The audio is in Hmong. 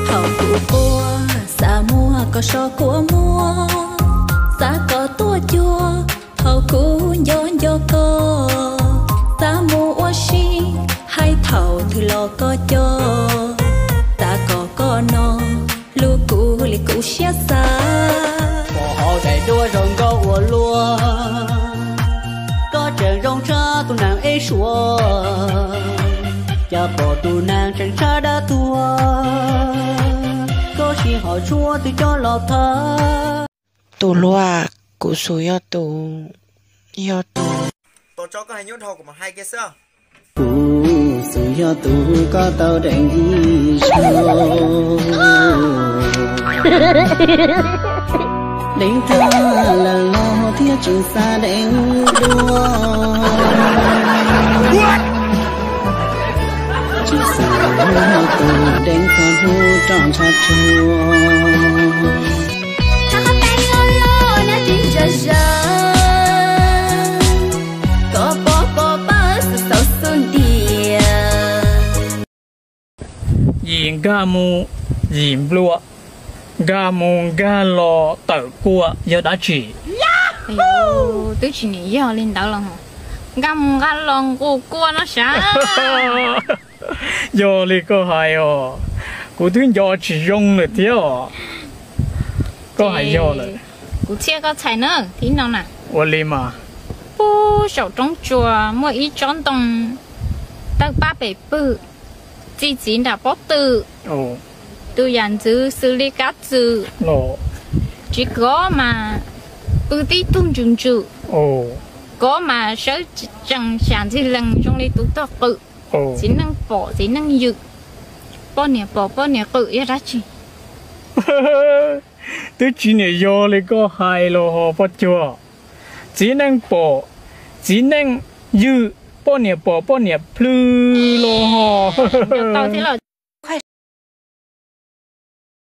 Thaum kuv quaj, xav muab koj so kua muag, xav kom tuaj cuag, thaum kuv nco nco koj, xav mus ua si, hais thaum twg los koj coj, xav kom koj no, hlub kuv li kuv siab xav. Pom hauv daim duab zoo nkauj ua luaj, koj tseem zoo tshaj tus neeg ib suav, cas pom tus neeg tseem tshaj dab tuag, koj sij hawm tshuav twg coj los thawb. Tus hluas, kuv xum yog tus, yog tus. Kuv xum yog tus koj tau deev ib zaug. Deev tag lawm los thiaj tseem xav deev dua. Tsis xav tus deev txog hnub roj ntsha tsuag. Hab qhov teeb loj loj nab tsis ntsa zas, koj pom pom pab xwm xauv xub ntiag. Yim nkag mus yim nplua, nkag mus nkag los tawm kua yog dab tsi? Twb tsis niam yog li ntawd los, nkag mus nkag los nqus kua no sav. Yog li koj hais os, kuv twb nco tsis zoo lawm thiab os. Koj hais yog lawm. Kuv txhiaj koj txhais na, thib no na. Ua li mas. Pub saum roob tsuas muaj ib tsob ntoo, tawg pab pem pwg, txi txiv nram pob tw. Tus yam ntxwv xws li kab txwm, tsis kov mas pw tib tug ntsws ntsws, kov mas sawv tsees xyam ntxig lees zoo li tus tog qwm. Txiv neej pom txiv neej ywm, poj niam pom poj niam qwm yog dab tsi? Twb tsis niam yog li koj hais los ho poj cuag. Txiv neej pom txiv neej ywm, poj niam pom poj niam plhws los ho.